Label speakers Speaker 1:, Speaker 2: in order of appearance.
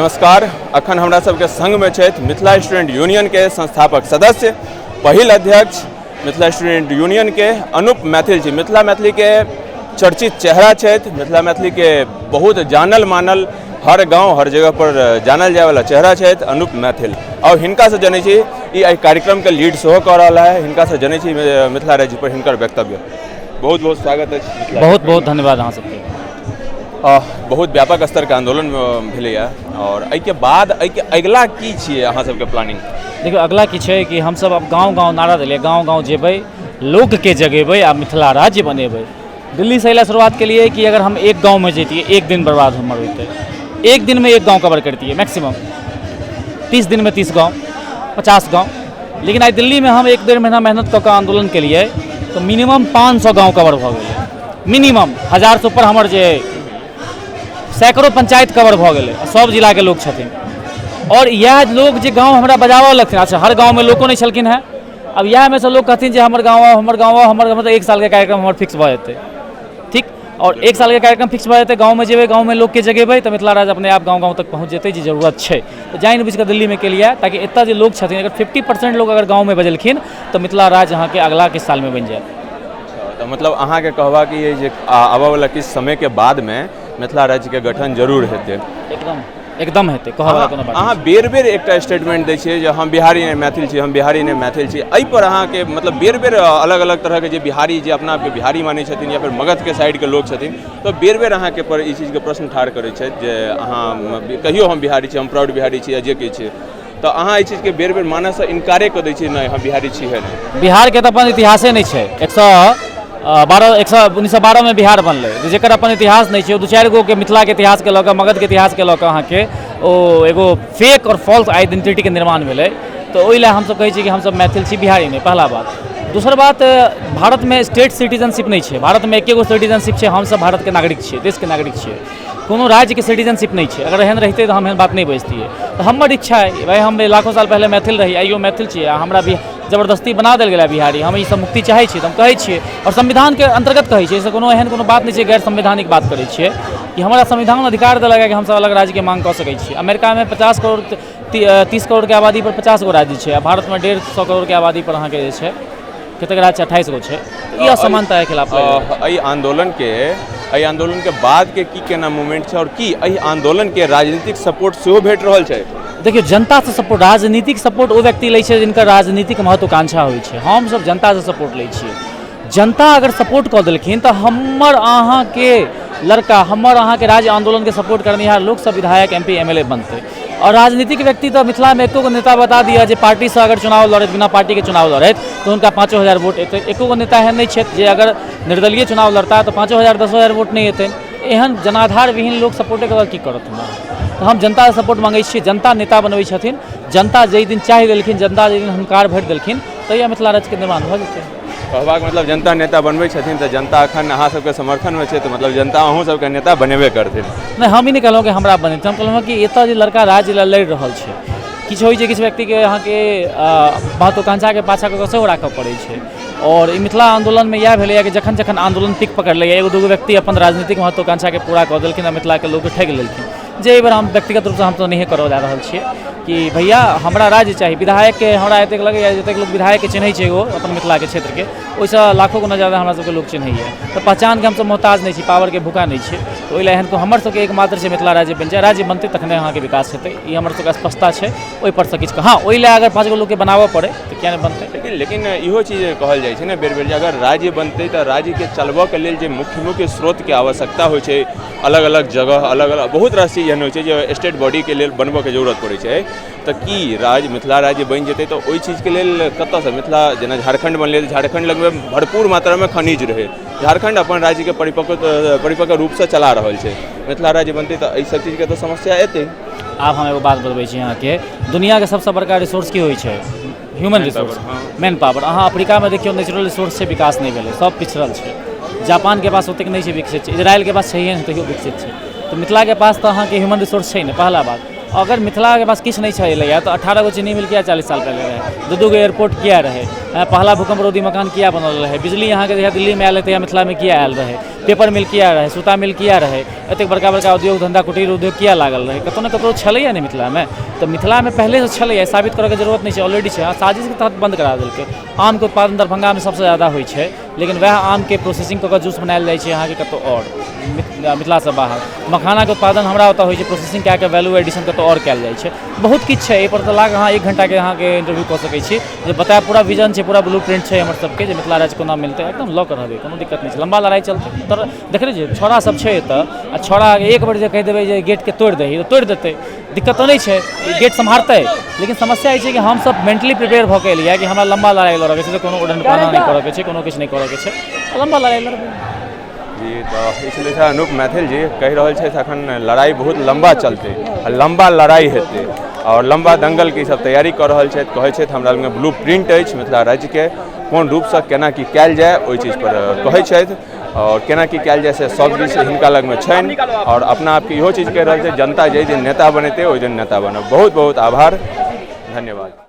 Speaker 1: नमस्कार। अखन हमरा सबके संगमे छथि मिथिला स्टूडेंट यूनियन के संस्थापक सदस्य, पहिल अध्यक्ष मिथिला स्टूडेंट यूनियन के अनुप मैथिल जी। मिथिला मैथिली के चर्चित चेहरा छथि, मिथिला मैथिली के बहुत जानल मानल, हर गांव हर जगह पर जानल जाय वाला चेहरा छथि अनुप मैथिल। और हिनका से जनै छी, ई एहि कार्यक्रम के लीड सेहो कऽ रहल है, हिनका से जनै छी मिथिला राज्य पर हिनकर वक्तव्य। बहुत बहुत स्वागत अछि।
Speaker 2: बहुत बहुत धन्यवाद अहाँ सबके।
Speaker 1: बहुत व्यापक स्तर के आंदोलन भेलैया और एहिके बाद एहिके अगिला की छियै अहाँ सबके प्लानिंग?
Speaker 2: देखियौ, अगिला की छै कि हमसब आब गाँव गाँव नारा देलियै, गाँव गाँव जेबै, लोकके जगेबै आ मिथिला राज्य बनेबै। दिल्ली से एहि शुरुआत केलिए कि अगर हम एक गाँव में जैतियै, एक दिन बर्बाद हमर होइतै, एक दिन में एक गाँव कवर करतियै, मैक्सिमम 30 दिन में 30 गाँव, 50 गाँव। लेकिन आइ दिल्ली में हम 1-1.5 महीना मेहनत कऽ कऽ आंदोलन केलिए तऽ मिनिमम 500 गाँव कवर भऽ गेलै, मिनिमम 1000 से ऊपर हमर जे सैकड़ों पंचायत कवर भऽ गेलै, सब जिलाके लोक छथिन। और इएह लोग जे गाँव हमरा बजाबऽ लगथिन, अच्छा हर गाँवमे लोको नहि छलखिन हेँ, अब इएहमे सँ लोग कहथिन जे हमर गाँव आउ, हमर गाँव आउ, हमर मतलब 1 सालके कार्यक्रम हमर फिक्स भऽ जेतै, ठीक। और 1 सालके कार्यक्रम फिक्स भऽ जेतै, गाँवमे जेबै, गाँवमे लोकके जगेबै तऽ मिथिला राज्य अपने आप गाँव गाँव तक पहुँच जेतै, जे जरूरत छै। तऽ जानि बुझिकऽ दिल्लीमे केलियै ताकि एतऽ जे लोक छथिन, अगर 50% लोग अगर गाँवमे बजेलखिन तऽ मिथिला राज्य अहाँके अगला किछु सालमे बनि जायत।
Speaker 1: तऽ मतलब अहाँके कहबाक ई अइ जे आबऽवला किछु समयके बादमे मिथिला राज्यके गठन जरूर हेतै।
Speaker 2: एकदम एकदम हेतै, कहऽवला कोनो बात।
Speaker 1: अहाँ बेर बेर एकटा स्टेटमेंट दै छियै जे हम बिहारी नहि मैथिल छी, हम बिहारी नहि मैथिल छी। एहि पर अहाँके मतलब बेर बेर अलग अलग तरहके जे बिहारी, जे अपना आपके बिहारी मानै छथिन या फिर मगधके साइडके लोक छथिन, तऽ बेर बेर अहाँके पर ई चीजके प्रश्न ठाढ़ करै छथि जे अहाँ कहियो हम बिहारी छी, हम प्राउड बिहारी छी या जे किछु छै, तऽ अहाँ एहि चीजके बेर बेर मानऽसँ इनकारे कऽ दै छियै, नहि हम बिहारी छी है नहि।
Speaker 2: बिहारके तऽ अपन इतिहासे नहि छै। 112 1912 में बिहार बनलै, जकर अपन इतिहास नहि छै, ओ 2-4 गो के मिथिलाके इतिहासके लऽ कऽ, मगधके इतिहासके लऽ कऽ अहाँके ओ एगो फेक आओर फॉल्स आइडेंटिटीके निर्माण भेलै। तऽ ओहि लए हमसब कहै छी कि हमसब मैथिल छी, बिहारी नहि, पहला बात। दोसर बात, भारतमे स्टेट सिटीजनशिप नहि छै, भारतमे एके गो सिटीजनशिप छै, हमसब भारतके नागरिक छियै, देशके नागरिक छियै, कोनो राज्यके सिटीजनशिप नहि छै। अगर एहन रहितै तऽ हम एहन बात नहि बजतियै। तऽ हमर इच्छा अइ भाइ, हम लाखों साल पहिले मैथिल रही, आइयो मैथिल छियै, आ हमरा भी जबरदस्ती बना देल गेलै बिहारी, हम ई सब मुक्ति चाहै छियै, तऽ हम कहै छियै आओर संविधानके अन्तर्गत कहै छियै, एहिसँ कोनो एहन कोनो बात नहि छै गैर संवैधानिक बात करै छियै कि हमरा संविधान अधिकार देलक कि हमसब अलग राज्यके माँग कऽ सकै छी। अमेरिकामे 50 करोड़ 30 करोड़के आबादी पर 50 गो राज्य छै, आ भारतमे 150 करोड़के आबादी पर अहाँके जे छै कतेक राज्य छै, 28 गो छै। ई असमानताके खिलाफ
Speaker 1: एहि आंदोलनके बाद के की केना मूवमेंट छै और की एहि आंदोलनके राजनीतिक सपोर्ट सेहो भेट रहल छै?
Speaker 2: देखियौ, जनतासँ सपोर्ट, राजनीतिक सपोर्ट ओ व्यक्ति लै छै जिनकर राजनीतिक महत्वाकांक्षा होइ छै। हमसब जनतासँ सपोर्ट लै छियै। जनता अगर सपोर्ट कऽ देलखिन तऽ हमर अहाँके लड़का, हमर अहाँके राज्य आन्दोलनके सपोर्ट करनिहार लोक सब विधायक, M P, M L A बनतै। और राजनीतिक व्यक्ति तऽ मिथिलामे एको गो नेता बता दिअ जे पार्टीसँ अगर चुनाव लड़ैत, बिना पार्टीके चुनाव लड़ैत, तऽ हुनका 5000 वोट एतै। एको गो नेता एहन नहि छथि जे अगर निर्दलीय चुनाव लड़ता तऽ 5000 10000 वोट नहि एतनि। एहन जनाधार विहीन लोक सपोर्टे कऽ की करत हमरा? तऽ हम जनतासँ सपोर्ट माँगै छियै, जनता नेता बनबै छथिन, जनता जाहि दिन चाहि देलखिन, जनता जाहि दिन हुनकार भरि देलखिन, तहिया मिथिला राज्यके निर्माण भऽ जेतै।
Speaker 1: कहबाक मतलब जनता नेता बनबै छथिन, तऽ जनता अखन अहाँ सबके समर्थनमे छै, तऽ मतलब जनता अहूँ सबके नेता बनेबे करथिन।
Speaker 2: नहि, हम ई नहि कहलहुँ कि हमरा बनेतै, हम कहलहुँ कि एतऽ जे लड़का राज्य लए लड़ि रहल छै, किछु होइ छै किछु व्यक्तिके अहाँके महत्वाकांक्षाके पाछाँ कऽ कऽ सेहो राखऽ पड़ै छै। और ई मिथिला आन्दोलनमे इएह भेलैए कि जखन जखन आन्दोलन पिक पकड़लैए, एगो दूगो व्यक्ति अपन राजनीतिक महत्वाकांक्षाके पूरा कऽ देलखिन आ मिथिलाके लोकके ठकि लेलखिन। जे एहि बेर हम व्यक्तिगत रूपसँ हम तऽ नहिए करऽ जा रहल छियै कि भैया हमरा राज्य चाही। विधायकके हमरा एतेक लगैए जतेक लोक विधायकके चिन्है छै ओ अपन मिथिलाके क्षेत्रके, ओहिसँ लाखो गुना ज्यादा हमरा सबके लोक चिन्हैए। तऽ पहचानके हमसब मोहताज नहि छी, पावरके भूखा नहि छियै। तऽ ओहि लए एहन हमर सबके एकमात्र छै मिथिला राज्य बनि जाय, राज्य बनतै तखने अहाँके विकास हेतै, ई हमर सबके स्पष्टता छै। ओहिपर सँ किछु, हँ ओहि लए अगर 5 गो लोकके बनाबऽ पड़ै तऽ किया नहि बनतै।
Speaker 1: लेकिन इहो चीज कहल जाइ छै ने बेर बेर जे अगर राज्य बनतै तऽ राज्यके चलबऽके लेल जे मुख्य मुख्य स्रोतके आवश्यकता होइ छै, अलग अलग जगह अलग अलग बहुत रास चीज एहन होइ छै जे स्टेट बॉडीके लेल बनबऽके जरूरत पड़ै छै, तऽ की राज्य मिथिला राज्य बनि जेतै तऽ ओहि चीजके लेल कतऽसँ मिथिला, जेना झारखण्ड बनलै तऽ झारखण्ड लगमे भरपूर मात्रामे खनिज रहै, झारखण्ड अपन राज्यके परिपक्व रूपसँ चला रहल छै, मिथिला राज्य बनतै तऽ एहि सब चीजके तऽ समस्या एतै।
Speaker 2: आब हम एगो बात बतबै छी अहाँके, दुनिआके सबसँ बड़का रिसोर्स की होइ छै? Human resource, man power. अहाँ अफ्रीकामे देखियौ नेचुरल रिसोर्स छै, विकास नहि भेलै, सब पिछड़ल छै। जापानके पास ओतेक नहि छै विकसित छै, इजरायलके पास छैहे नहि तैयो विकसित छै। तऽ मिथिलाके पास तऽ अहाँके ह्यूमन रिसोर्स छै नहि, पहला बात। अगर मिथिलाके पास किछु नहि छलैए तऽ 18 गो चीनी मिल किया 40 साल पहिले रहै, 2-2 गो एयरपोर्ट किया रहै, पहला भूकंप रोधी मकान किया बनल रहै, बिजली अहाँके जहिया दिल्लीमे आयल रहै तहिया मिथिलामे किया आयल रहै। पेपर मिल किया रहै, सूता मिल किया रहै, एतेक बड़का बड़का उद्योग धन्धा कुटीर उद्योग किया लागल रहै? कतहु ने कतहु छलैए ने मिथिलामे। तऽ मिथिलामे पहिलेसँ छलैए, साबित करऽके जरूरत नहि छै, ऑलरेडी छै। हँ, साजिशके तहत बन्द करा देलकै। आमके उत्पादन दरभंगामे सबसँ ज्यादा होइ छै, लेकिन वएह आमके प्रोसेसिंग कऽ कऽ जूस बनायल जाइ छै अहाँके कतहु आओर, मिथिलासँ बाहर। मखानाके उत्पादन हमरा ओतऽ होइ छै, प्रोसेसिंग कए कऽ वैल्यू एडिशन कतहु आओर कयल जाइ छै। बहुत किछु छै एहिपर, तऽ लाग अहाँ एक घण्टाके अहाँके इंटरव्यू कऽ सकै छी जे बतायब। पूरा विजन छै, पूरा ब्लू प्रिंट छै हमर सबके जे मिथिला राज्य कोना मिलतै। एकदम लऽ कऽ रहबै, कोनो दिक्कत नहि छै, लम्बा लड़ाइ चलतै। तर देखै छियै छौड़ा सब छै एतऽ, आ छौड़ा एक बेर जे कहि देबै जे गेटके तोड़ि दही तऽ तोड़ि देतै, दिक्कत तऽ नहि छै, गेट सम्हारतै। लेकिन समस्या ई छै कि हमसब मेंटली प्रिपेयर भऽ के एलियै कि हमरा लम्बा लड़ाइ लड़ऽके छै, तऽ कोनो उड़न नहि करऽके छै, कोनो किछु नहि करऽके छै, लम्बा लड़ाइ लड़बै।
Speaker 1: जी, तऽ ई छलै अनुप मैथिल जी, कहि रहल छथि अखन लड़ाइ बहुत लम्बा चलतै आ लम्बा लड़ाइ हेतै आओर लम्बा दंगलके ई सब तैयारी कऽ रहल छथि। कहै छथि हमरा लगमे ब्लू प्रिंट अछि मिथिला राज्यके, कोन रूपसँ केना की कयल जाय ओहि चीजपर कहै छथि, आओर केना की कयल जाय से सब किछु हिनका लगमे छनि। आओर अपना आपके इहो चीज कहि रहल छथि, जनता जाहि दिन नेता बनेतै ओहि दिन नेता बनब। बहुत बहुत आभार, धन्यवाद।